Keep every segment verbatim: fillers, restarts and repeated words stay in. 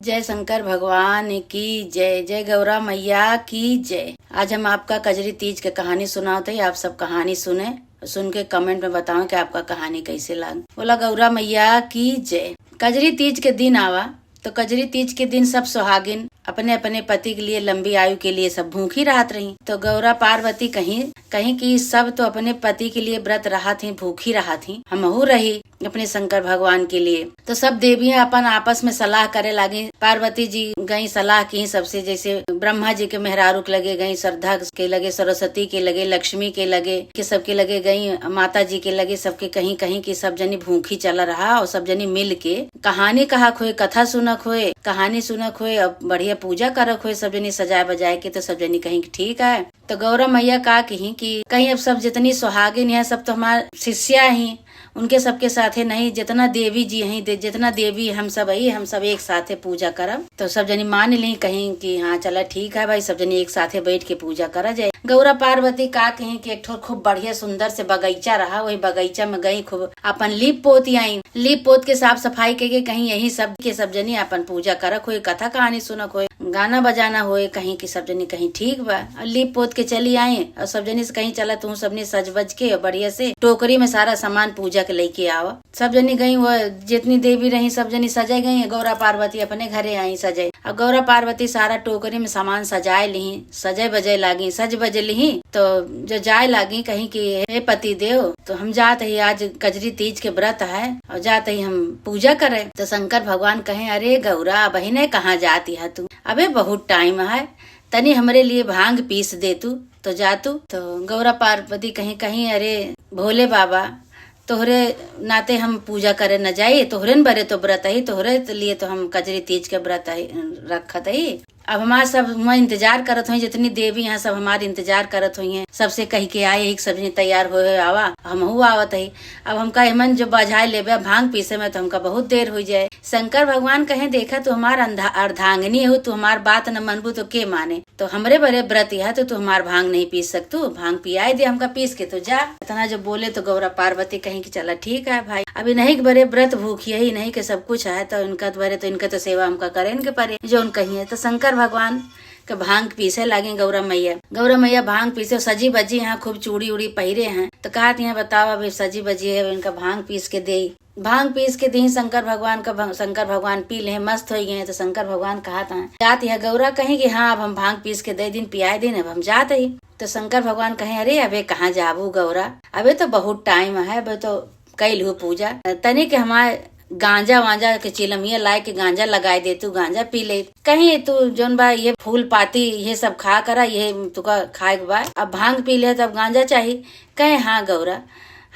जय शंकर भगवान की जय, जय गौरा मैया की जय। आज हम आपका कजरी तीज के कहानी सुनावत हई। आप सब कहानी सुने, सुन के comment में बताओ कि आपका कहानी कैसे लाग। बोला गौरा मैया की जय। कजरी तीज के दिन आवा, तो कजरी तीज के दिन सब सुहागिन अपने अपने पति के लिए, लंबी आयु के लिए सब भूखी रहत रही। तो गौरा पार्वती कहीं, कहीं कि सब तो अपने पति के लिए व्रत रहत ही, भूखी रहत ही, हमहू रही अपने शंकर भगवान के लिए। तो सब देवियां अपन आपस में सलाह करे लागी। पार्वती जी गई सलाह की सबसे, जैसे ब्रह्मा जी के मेहरारू के लगे गई, श्रद्धा के लगे, सरस्वती के लगे, लक्ष्मी के लगे, के सबके लगे गई, माता जी के लगे, सबके कहीं, कहीं कि सब जनी भूखी चला रहा और सब जनी मिल के कहानी कहक होए, कथा सुनक होए, कहानी सुनक होए, अब बढ़िया पूजा करक होए, सब जनी सजाए बजाए के। तो सब जनी कहीं कि ठीक है। तो गौरा मैया का कही कि कहीं अब सब जितनी सुहागिन हैं, सब तो हमार शिष्या ही, उनके सबके साथे नहीं, जितना देवी जी हैं, दे-, जितना देवी हम सब आई, हम सब एक साथे पूजा करब। तो सब जनी मान ली, कहीं कि हाँ चला ठीक है भाई, सब जनी एक साथे बैठ के पूजा करा जाए। गौरा पार्वती का कहीं कि एक ठो खूब बढ़िया सुंदर से बगीचा रहा, वही बगीचा में गई, खूब अपन लीप पोत आई। लीप पोत के साफ सफाई के, के कहीं यही सब के सब जनी अपन पूजा करक होए, कथा कहानी सुनक होए, गाना बजाना होए, कहीं कि सब जनी कहीं ठीक बा। और लीप पोत के चली आई और सब जनी से कहीं चला तू सबनी सज बज के और बढ़िया से टोकरी में सारा सामान पूजा के लेके आवा। सब जनी गई, वो जितनी देवी रही सब जनी सजे गई, गौरा पार्वती अपने घरे आई सजे। और गौरा पार्वती सारा टोकरी में सामान सजाए ली, सजे बजे लागी, सज बजे ली। तो जो जाए लागी कहीं कि हे पति देव, तो हम जात ही आज कजरी तीज के व्रत है और जात ही हम पूजा करे। तो शंकर भगवान कहे, अरे गौरा, अबहिने कहाँ जाती है तू? अबे बहुत टाइम है, तनी हमरे लिए भांग पीस दे तू, तो जा तू। तो गौरा पार्वती कहीं, कहीं अरे भोले बाबा, तोहरे नाते हम पूजा करे न जाई, तोहरे न बरे तो व्रत ही, तोहरे लिए तो हम कजरी तीज के व्रत ही रखत ही। अब हमार सब हुआं इंतजार करत होई, जितनी देवी यहाँ सब हमार इंतजार करत होई हैं, सबसे कह के आए, एक सब जनी तैयार होए, होए आवा, हमहू आवत ही। अब हमका एमन जो बजाए लेबे भांग पीसे में, तो हमका बहुत देर हो जाए। शंकर भगवान कहे, देखा तू हमार अंधा-, अर्धांगिनी हो, तू हमार बात न मनबू तो के माने? तो हमरे बरे व्रत यह तो तू हमार भांग नहीं पीस सकतू, भांग पियाए दे हमका पीस के, तो जा। इतना जो बोले तो गौरा पार्वती कहीं कि चला ठीक है भाई, अब इन्हीं के बरे व्रत भूखी है, इन्हीं के सब कुछ है, तो इनका बरे तो, इनका तो सेवा हमका करेन के परे, जो उन कही है। तो शंकर भगवान के भांग पीसे लागे गौरा मैया। गौरा मैया भांग पीसे, सजी बजी हैं, खूब चूड़ी उड़ी पहिरे हैं। तो कहत हैं, बताओ, अभी सजी बजी है, अब इनका भांग पीस के देई। भांग पीस के दी शंकर भगवान का, भग-, शंकर भगवान पी ले, मस्त हो गए। तो शंकर भगवान कहत हैं, जात है गौरा कहीं कि हाँ, अब हम भांग पीस के दे दिन, पियाए दिन, अब हम जात ही। तो शंकर भगवान कहे, अरे अबे कहाँ जाबू गौरा, अबे तो बहुत टाइम है, अबे तो कैल हु पूजा, तनी के हमार गांजा वांजा के चिलमिया लाए के गांजा लगाए दे तू, गांजा पी ले। कहीं तू जौन बा ये फूल पाती ये सब खा करा, ये तुका खाए के बा। अब भांग पी ले तब गांजा चाही। कहे, हाँ गौरा,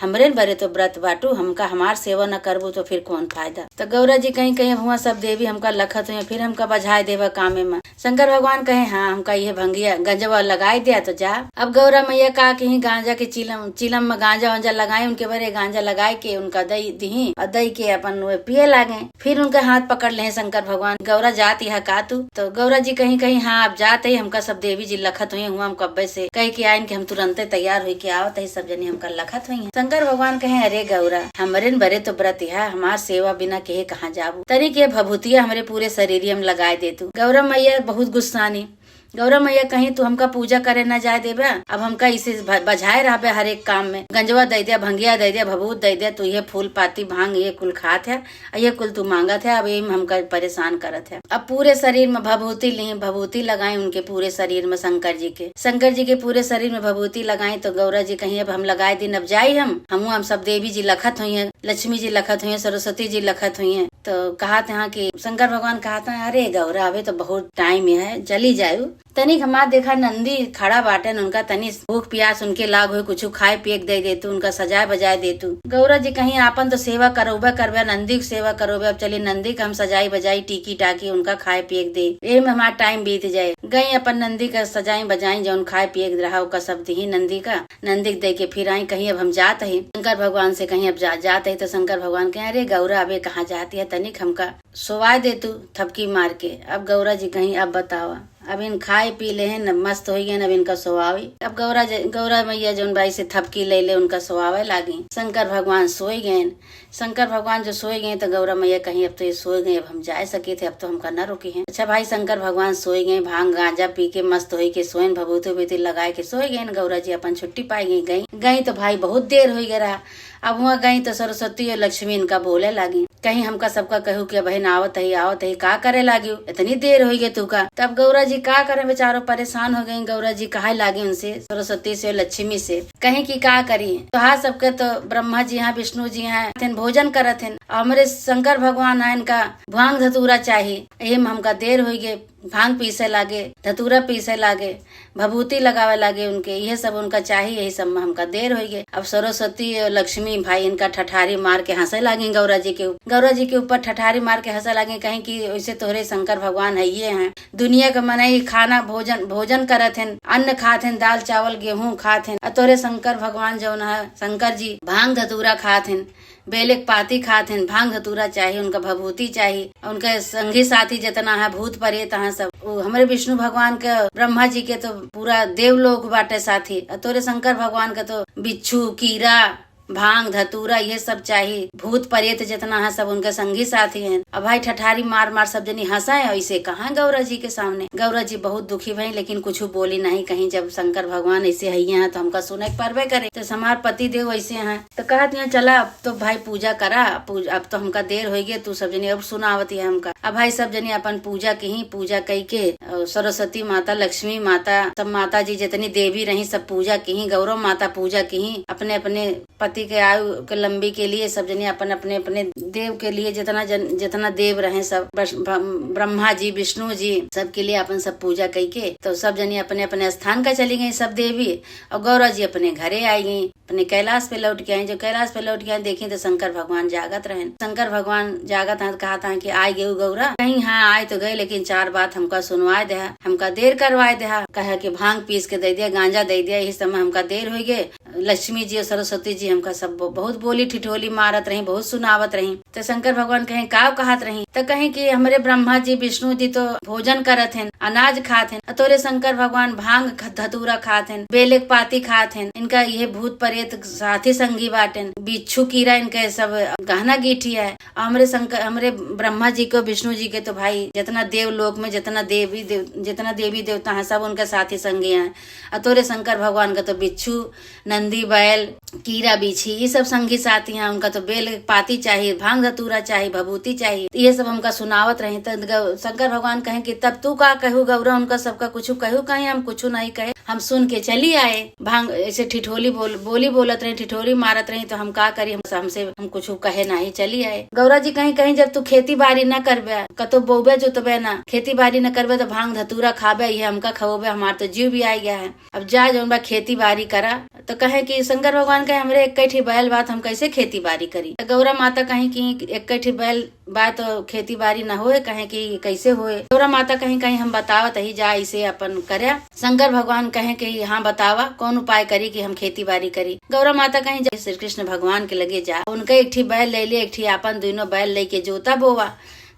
हमरे न बरे तो व्रत बाटू, हमका हमार सेवा न करबू तो फिर कौन फायदा। तो गौरा जी कहीं, कहीं हुआ सब देवी हमका लखत हुई, फिर हमका बजाए देवा कामे में। शंकर भगवान कहे, हाँ, हमका ये भंगिया गंजवा लगाए दिया तो जा। अब गौरा मैया का कहीं गांजा के चिलम, चिलम में गांजा वांजा लगाए, उनके बरे गांजा लगाए के उनका दई दिही और दई के अपन वे पिए लागे। फिर उनका हाथ पकड़ ले शंकर भगवान, गौरा जात यहाँ का तू? तो गौरा जी कहीं, कहीं हाँ, आप जात ही, हमका सब देवी जी लखत हुई, हुआ हम कब्बे से कह के आइन कि हम तुरंते तैयार हुई के आवत ही, सब जनी हमका लखत हुई हैं। शंकर भगवान कहे, अरे गौरा, हमरे न बरे तो व्रत है, हमार सेवा बिना केहे कहाँ जाबू? तनी के भभूतिया हमरे पूरे शरीर में लगाए दे तू। गौरा मैया बहुत गुस्सानी। गौरा मैया कहीं, तू हमका पूजा करे न जाए देबे, अब हमका इसे भ-, बझाए रहबे हर एक काम में, गंजवा दे दे, भंगिया दे दे, भभूत दे दे, तू ये फूल पाती भांग ये कुल खात है, आ ये कुल तू मांगत है, अब ये में हमका परेशान करत है। अब पूरे शरीर में भभूति ली, भभूति लगाई उनके पूरे शरीर में शंकर जी के, शंकर जी के पूरे शरीर में भभूति लगाई। तो गौरा जी कहीं, अब हम लगाए दिन, अब जाई हम, हमू हम सब देवी जी लखत हुई हैं, लक्ष्मी जी लखत हुई हैं, सरस्वती जी लखत हुई हैं। तो कहत हैं कि शंकर भगवान कहत हैं, अरे गौरा, अबे तो बहुत टाइम है, चली जायू। तनिक हमार देखा नंदी खड़ा बाटेन, उनका तनी भूख प्यास उनके लाग होई, कुछ खाए पिए के दे देतू, उनका सजाए बजाए देतू। गौरा जी कहीं, आपन तो सेवा करौबे करबे, नंदी के सेवा करौबे, अब चली नंदी के हम सजाई बजाई, टीकी टाकी उनका खाए पिए के दे, एह में हमार टाइम बीत जाए। गई अपन नंदी का सजाई बजाई, जौन खाए पिए के रहा ओका सब दिही नंदी का, नंदी के दे के फिर आई। कहीं अब हम जात ही शंकर भगवान से, कहीं अब जा, जात ही तो शंकर भगवान कहे, अरे गौरा, अबे कहाँ जाती है, तनिक हमका सोवाए दे तू थपकी मार के। अब गौरा जी कहीं, अब बतावा। अब इन खाए पी लेहेन, मस्त होइ गएन, अब इनका सोवावे।" अब गौरा ज-, गौरा मैया जौन बाई से थपकी ले ले, उनका सोवावे लागी। शंकर भगवान सोइ गएन। शंकर भगवान जो सोइ गए तो गौरा मैया कहीं, "अब तो ये सोइ गए, अब हम जाए सके थे, अब तो हमका न रोकी हैं।" अच्छा भाई, शंकर भगवान सोइ गए, भांग गांजा पी के मस्त होई के सोएन, भभूति उभूति लगाए के सोइ गए। गौरा जी अपन छुट्टी पाई गई, गई, गई तो भाई बहुत देर होई गए रहा। अब हुआ गई तो सरस्वती और लक्ष्मी इनका बोले लागी, कहीं हमका सबका कहू कि "बहन आवत ही, आवत ही, का करे लागी, इतनी देर होई गए तुका?" तब गौरा जी का करें, बेचारो परेशान हो गई। गौरा जी कहे लागी उनसे, सरस्वती से, लक्ष्मी से, कहीं कि "का करी, तोहार सबके तो ब्रह्मा जी हैं, विष्णु जी हैं, थिन भोजन करत हिन, और हमरे शंकर भगवान हैं, इनका भांग धतूरा चाही, यही में हमका देर होई गए, भांग पीसे लागे, धतूरा पीसे लागे, भभूति लगावे लागे उनके, यह सब उनका चाही, यही सब में हमका देर होई गए।" अब सरस्वती और लक्ष्मी भाई इनका ठठारी मार के हंसे लागी गौरा जी के ऊपर। गौरा जी के ऊपर ठठारी मार के हंसे लागी, कहीं कि "वैसे तोहरे शंकर भगवान है ये हैं, दुनिया के मनई खाना भोजन, भोजन करत हिन, अन्न खात हिन, दाल चावल गेहूं खात हिन, और तोहरे शंकर भगवान जौन है, शंकर जी भांग धतूरा खात हिन, बेले के पाती खात हिन, भांग धतूरा चाही, उनका भभूति चाही, उनके संगी साथी जितना है, भूत प्रेत हैं सब, वो हमरे विष्णु भगवान के, ब्रह्मा जी के तो पूरा देवलोक बाटे साथी, और तोरे शंकर भगवान के तो बिच्छू, कीड़ा, भांग धतूरा ये सब चाही, भूत प्रेत जितना है सब उनके संगी साथी हैं।" अब भाई ठठारी मार मार सब जनी हंसा है, ऐसे कहाँ गौरा जी के सामने। गौरा जी बहुत दुखी भई, लेकिन कुछ बोली नहीं, कहीं जब शंकर भगवान ऐसे हइये हैं तो हमका सुने के परबे करे। तो हमार पति देव ऐसे हैं, तो कहत हैं, "चला, अब तो भाई पूजा करा, पूज-, अब तो हमका देर होई गए, तू सब जनी अब सुनावत है हमका।" अब भाई सब जनी अपन पूजा किहीं, पूजा कई के, और सरस्वती माता, लक्ष्मी माता, सब माता जी जितनी देवी रही, सब पूजा किहीं, गौरव माता पूजा किहीं, अपने अपने पति के आयु के लंबी के लिए सब जनी अपन अपने अपने देव के लिए जितना जन, जितना देव रहे सब, बस ब्रह्म-, ब्रह्मा जी, विष्णु जी, सबके लिए अपन सब पूजा कई के, तो सब जनी अपने अपने स्थान का चली गई सब देवी, और गौरा जी अपने घरे आई गई। अपने कैलाश पे लौट के आई। जब कैलाश पे लौट के आई, देखी तो शंकर भगवान जागत रहेन। शंकर भगवान जागत हैं, कहत हैं कि "आइ गयू गौरा?" कहीं, "हाँ, आइ तो गए, लेकिन चार बात हमका सुनवाए देहा, हमका देर करवाए देहा।" कहे कि "भांग पीस के दे दिया, गांजा दे दिया, यही समय हमका देर होई गए।" लक्ष्मी जी और सरस्वती जी हमका सब ब-, बहुत बोली ठिठोली मारत रही, बहुत सुनावत रही। तो शंकर भगवान कहें, "का कहत रही?" तो कहें कि "हमरे ब्रह्मा जी, विष्णु जी तो भोजन करत हैं, अनाज खात हैं, और तोरे शंकर भगवान भांग ख-, धतूरा खात हैं, बेले के पाती खात हैं, इनका ये भूत प्रेत साथी संगी बाटेन, बिच्छू कीड़ा इनके सब गहना गीठी है।" और हमरे शंकर, हमरे ब्रह्मा जी को, विष्णु जी के तो भाई जितना देवलोक में जितना देवी देव-, जितना देवी देवता हैं, सब उनके साथी संगी हैं। और तोरे शंकर भगवान का तो बिच्छू, नंदी बैल, कीड़ा बिच्छी, ये सब संगी साथी हैं। उनका तो बेल पाती चाही, भांग धतूरा चाही, भभूति चाही, ये सब हमका सुनावत रही। तो ग-, शंकर भगवान कहें कि "तब तू का कहू गौरा, उनका सबका कुछ कहू?" कहीं, "हम कुछ नहीं कहे, हम सुन के चली आए।" भांग ऐसे ठिठोली बोल, बोली बोलत रही, ठिठोली मारत रही, तो हम का करी, हम, हमसे हम कुछ कहे नहीं, चली आए। गौरा जी कहीं, कहीं जब तू खेती बाड़ी न करबे, कतो बोबे जोतबे ना, खेती बाड़ी न करबे, तो भांग धतूरा खाबे, ये हमका खवोबे, हमार तो जीव भी आ गया है। अब जा जौन बा खेती बाड़ी करा। तो कहे कि शंकर भगवान कहे, "हमरे एक ठी बैल बा, तो हम कैसे खेती बाड़ी करी?" तो गौरा माता कहीं कि "एक ठी बैल बा तो खेती बाड़ी न होए, कहे कि कैसे होए?" गौरा माता कहीं, "कहीं हम बतावत ही, जा इसे अपन कर्या।" शंकर भगवान कहे कि "हाँ बतावा, कौन उपाय करी कि हम खेती बाड़ी करी?" गौरा माता कहीं, "जा श्री कृष्ण भगवान के लगे जा, उनका एक ठी बैल ले ले, एक ठी आपन, दोनों बैल लेके जोता बोवा,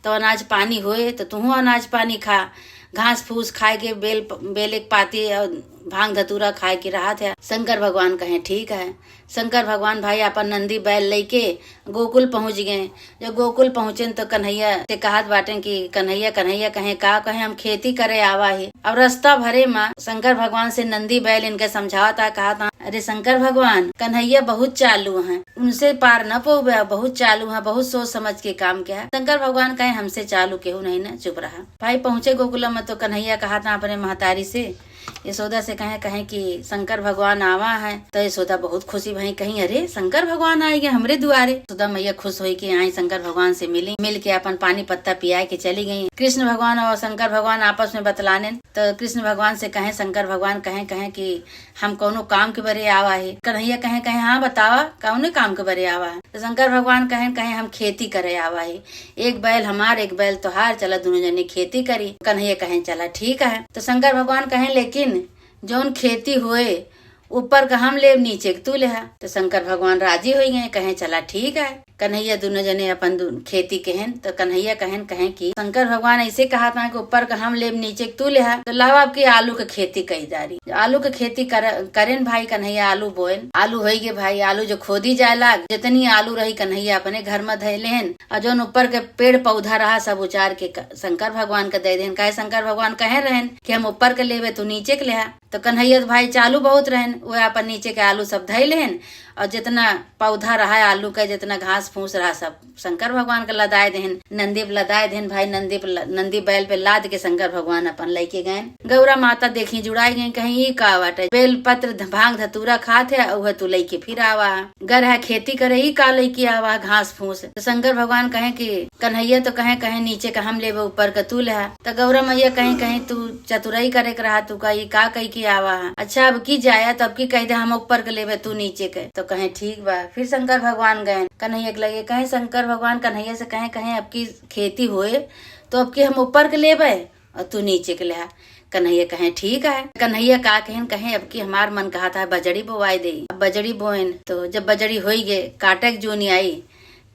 तो अनाज पानी होए, तो तुहूँ अनाज पानी खा, घास फूस खाए के, बेल, बेले के पाती और भांग धतूरा खाए के रहत है।" शंकर भगवान कहे, "ठीक है।" शंकर भगवान भाई आपन नंदी बैल लेके गोकुल पहुँच गए। जब गोकुल पहुँचेन तो कन्हैया से कहत बाटेन कि "कन्हैया, कन्हैया," कहे, "का?" कहे, "हम खेती करे आवा ही।" अब रास्ता भरे में शंकर भगवान से नंदी बैल इनके समझावत आ, कहत आ, "अरे शंकर भगवान, कन्हैया बहुत चालू हैं, उनसे पार न पउबे, बहुत चालू हैं, बहुत सोच समझ के काम किया है।" शंकर भगवान कहे, "हमसे चालू केहू नहीं ना, चुप रहा।" भाई पहुँचे गोकुलम में तो कन्हैया कहत आ अपने महतारी से, यशोदा से कहे, कहे कि "शंकर भगवान आवा है।" तो यशोदा बहुत खुशी भई, कहीं, "अरे शंकर भगवान आइ गए हमरे दुआरे।" यशोदा मैया खुश होई के आई, शंकर भगवान से मिली, मिल के अपन पानी पत्ता पिया के चली गई। कृष्ण भगवान और शंकर भगवान आपस में बतलाने, तो कृष्ण भगवान से कहे, शंकर भगवान कहे, कहे कि "हम कौनो काम के बरे आवा है?" कन्हैया कहे, कहे, "हाँ बतावा, कौने काम के बरे आवा है?" तो शंकर भगवान कहे, कहे, "हम खेती करे आवा है, एक बैल हमार, एक बैल तोहार, चला दोनों जने खेती करी।" कन्हैया कहे, "चला ठीक है।" तो शंकर भगवान कहे, "लेकिन जौन खेती होए, ऊपर का हम लेब, नीचे के तू लेहा।" तो शंकर भगवान राजी होई गए, कहे, "चला ठीक है।" कन्हैया दुनो जने अपन दु-, खेती कहेन। तो कन्हैया कहेन, कहें कि शंकर भगवान ऐसे कहा था कि ऊपर का हम लेब, नीचे के तू लेहा, तो लावा अब की आलू के खेती कई डारी। आलू के खेती कर, करेन भाई कन्हैया, आलू बोएन। आलू होई गे भाई, आलू जो खोदी जाए लाग, जितनी आलू रही कन्हैया अपने घर में धै लेहन, और जौन ऊपर के पेड़ पौधा रहा सब उचार के क-, शंकर भगवान के दे देहन। काहे शंकर भगवान कहे रहन कि हम ऊपर के लेबे, तू नीचे के लेहा। तो कन्हैया तो भाई चालू बहुत रहन, वे अपन नीचे के आलू सब धै लेहन, और जितना पौधा रहा आलू का, जितना घास फूस रहा, सब शंकर भगवान के लदाए देहन, नंदी पे लदाए देहन भाई, नंदी पे ल-, नंदी बैल पे लाद के शंकर भगवान अपन लेके गए। गौरा माता देखी जुड़ाई गई, कहीं ई का बाटे, बेल पत्र ध-, भांग धतूरा खात है, उहे तू लेके फिर आवा, गर है खेती करे, ई का लेके आवा घास फूस। तो शंकर भगवान कहे कि कन्हैया तो कहे, कहे नीचे का हम लेबे, ऊपर का तू लेहा। तो गौरा मैया कहीं, कहीं तू चतुराई करे के रहा, तू का ई का कही के आवा है। अच्छा अब की जाया, तो अब की कह दे हम ऊपर के लेबे, तू नीचे के। तो कहे ठीक बा। फिर शंकर भगवान गए कन्हैया के लगे, कहे शंकर भगवान कन्हैया से कहे, कहे अब की खेती होए तो अब की हम ऊपर के लेबे और तू नीचे के लेहा। कन्हैया कहे ठीक है। कन्हैया का कहन, कहे अब की हमार मन कहा था बजड़ी बोवाई दे। अब बजड़ी बोएन, तो जब बजड़ी होई गे, काटे के जोनी आई,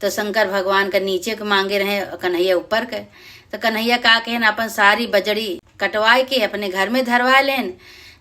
तो शंकर भगवान का नीचे के मांगे रहे और कन्हैया ऊपर के। तो कन्हैया का कहन, अपन सारी बजड़ी कटवाए के अपने घर में धरवा लेन।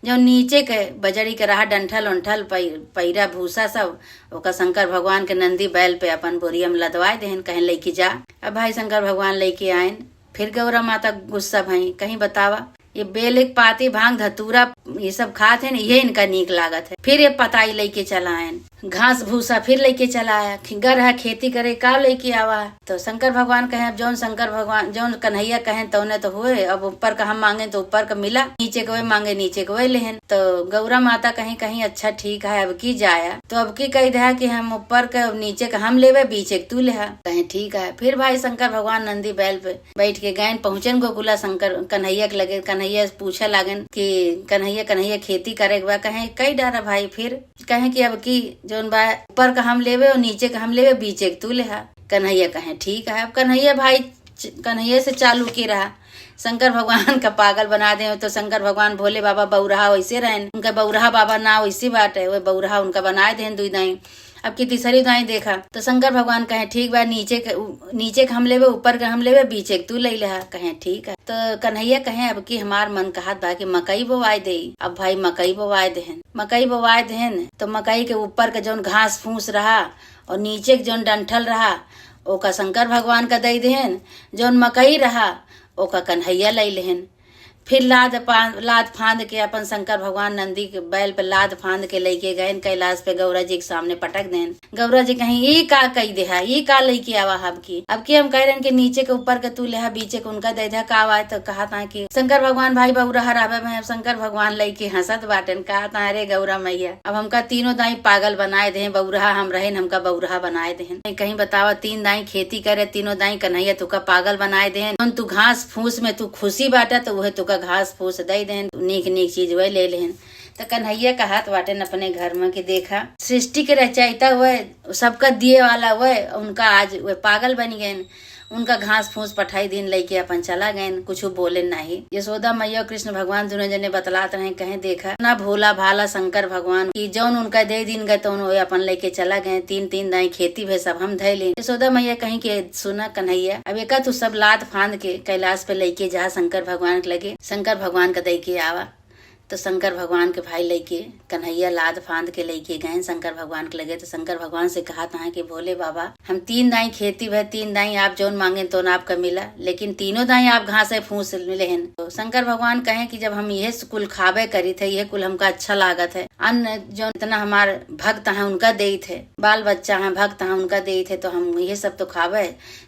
जो नीचे के बजड़ी के रहा डंठल उंठल, पै-, पैरा भूसा सब, ओका शंकर भगवान के नंदी बैल पे अपन बोरिया में लदवाए देहन, कहें लेके जा। अब भाई शंकर भगवान लेके आएन। फिर गौरा माता गुस्सा भई, कहीं बतावा, ये बेल एक पाती, भांग धतूरा, ये सब खात हैं, ये इनका नीक लागत है। फिर ये पताई लेके चला आएन, घास भूसा फिर लेके चला आया, खि-, गर है खेती करे, का लेके आवा है? तो शंकर भगवान कहे, अब जौन शंकर भगवान, जौन कन्हैया कहे तौने तो हुए। अब ऊपर का हम मांगे तो ऊपर का मिला, नीचे के वे मांगे, नीचे के वे लेहन। तो गौरा माता कहीं, कहीं अच्छा ठीक है, अब की जाया। तो अब की कही दे कि हम ऊपर के, अब नीचे के हम लेबे, बीचे के तू लेहा। कहें ठीक है। फिर भाई शंकर भगवान नंदी बैल पे बैठ के गएन, पहुँचन गोकुला शंकर कन्हैया के लगे। कन्हैया से पूछे लागेन कि कन्हैया, कन्हैया खेती करे के बा? कहें कई डारा भाई। फिर कहें कि अब की जौन बा ऊपर का हम लेबे और नीचे का हम लेबे, बीचे के तू लेहा। कन्हैया कहें ठीक है। अब कन्हैया भाई च-, कन्हैया से चालू के रहा। शंकर भगवान का पागल बना दे तो शंकर भगवान भोले बाबा बौरहा वैसे रहेन, उनका बौरहा बाबा ना वैसे बाटे, वे बौरहा उनका बनाए देहन दुई दाई। अब की तीसरी दाई देखा तो शंकर भगवान कहे ठीक बा, नीचे के उ-, नीचे के हम लेबे, ऊपर के हम लेबे, बीचे के तू ले लेहा। कहे ठीक है। तो कन्हैया कहे अब की हमार मन कहत बा कि मकई बोवाए दे। अब भाई मकई बोवाए देहन, मकई बोवाए देहन तो मकई के ऊपर के जौन घास फूस रहा और नीचे के जौन डंठल रहा ओका शंकर भगवान का दे देहन, जौन मकई रहा ओका कन्हैया ले लेहन। फिर लाद पा-, लाद फांद के अपन शंकर भगवान नंदी के बैल पे लाद फांद के लेके गएन कैलाश पे गौरा जी के सामने पटक देन। गौरा जी कहीं ई का कही देहा, ई का लेके आवा? अब की, अब की हम कह रहे कि नीचे के ऊपर के तू लेहा, बीचे के उनका दे दे, का आवा? तो कहा था कि शंकर भगवान भाई बौरहा रहबे में, अब शंकर भगवान लेके हंसत बाटेन, कहा था अरे गौरा मैया, अब हमका तीनों दाई पागल बनाए देहन, बौरहा हम रहेन, हमका बौरहा बनाए देहन। कहीं बतावा, तीन दाई खेती करे, तीनों दाई कन्हैया तुका पागल बनाए देहन, जौन तू घास फूस में तू खुशी बाटा तो वह तुका घास फूस दे देहन, नीक नीक चीज वह ले लेहन। तो कन्हैया कहत बाटेन अपने घर में कि देखा, सृष्टि के रचयिता वह, सबका दिए वाला वह, उनका आज वह पागल बन गए, उनका घास फूस पठाई दिन लेके अपन चला गए, कुछ बोले नहीं। यशोदा मैया और कृष्ण भगवान दोनों जने बतलात रहे, कहे देखा ना भोला भाला शंकर भगवान की जौन उनका दे दिन गए तो वह अपन लेके चला गए। तीन तीन दाई खेती भे सब हम धै लेन। यशोदा मैया कहीं के सुना कन्हैया, अब एका तू सब लाद फांद के कैलाश पे लेके जा शंकर भगवान के लगे, शंकर भगवान का दे के आवा। तो शंकर भगवान के भाई लेके कन्हैया लाद फांद के लेके गए शंकर भगवान के लगे। तो शंकर भगवान से कहा था कि भोले बाबा, हम तीन दाई खेती भे, तीन दाई आप जौन मांगे तौन आपका मिला, लेकिन तीनों दाई आप घास है फूस लेहन। तो शंकर भगवान कहे कि जब हम यह कुल खाबे करी थे, यह कुल हमका अच्छा लागत है, अन्न जौन इतना हमार भक्त हैं उनका दे थे, बाल बच्चा हैं भक्त हैं उनका दे थे, तो हम यह सब तो खाबे,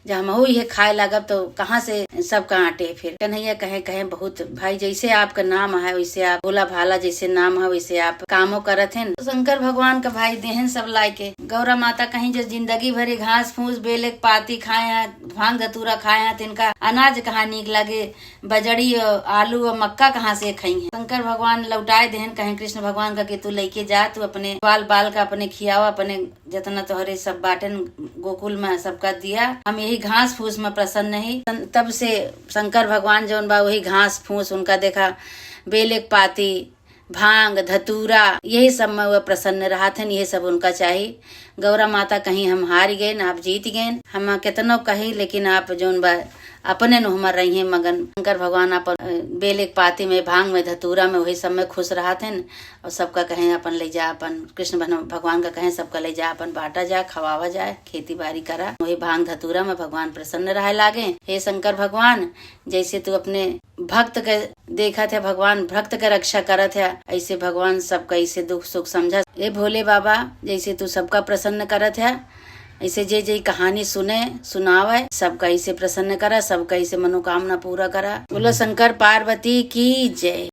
जब हमहू इहे खाए लागब तो कहाँ से सबका आटे? फिर कन्हैया कहे, कहे बहुत भाई, जैसे आपका नाम है वैसे आप भोला भाला, जैसे नाम है वैसे आप कामो करत हैं। तो शंकर भगवान का भाई देहन सब लाए के। गौरा माता कहीं जो जिंदगी भरी घास फूस बेले के पाती खाए हैं, भांग धतूरा खाए हैं, तो इनका अनाज कहाँ नीक लगे? बजड़ी और आलू और मक्का कहाँ से खाई हैं? शंकर भगवान लौटाए देहन, कहे कृष्ण भगवान का कि तू लेके जा, तू अपने बाल बाल का अपने खियावा, अपने जितना तोहरे सब बाटन गोकुल में सबका दिया, हम यही घास फूस में प्रसन्न ही। तब से शंकर भगवान जौन बा वही घास फूस उनका देखा, बेले के पाती, भांग, धतूरा, यही सब में वह प्रसन्न रहत हन, यही सब उनका चाही। गौरा माता कहीं हम हारि गएन, आप जीत गएन, हम केतनो कही, लेकिन आप जौन बा, अपने नु हमर रहिए मगन। शंकर भगवान अपन, अ, बेल एक पाती में, भांग में, धतूरा में, वही सब में खुश रहत हन। और सबका कहें अपन ले जा, अपन कृष्ण भन-, भगवान का कहें सबका ले जा, अपन बांटा जा, खवावा जाए, खेती बाड़ी करा। वही भांग धतूरा में भगवान प्रसन्न रहे लागे। हे शंकर भगवान, जैसे तू अपने भक्त के देखत है भगवान, भक्त के रक्षा करत है, ऐसे भगवान सबका ऐसे दुख सुख समझा। ए भोले बाबा, जैसे तू सबका प्रसन्न करत है, ऐसे जे जे कहानी सुने, सुनावे, सबका ऐसे प्रसन्न करा, सबका ऐसे मनोकामना पूरा करा। बोलो शंकर पार्वती की जय।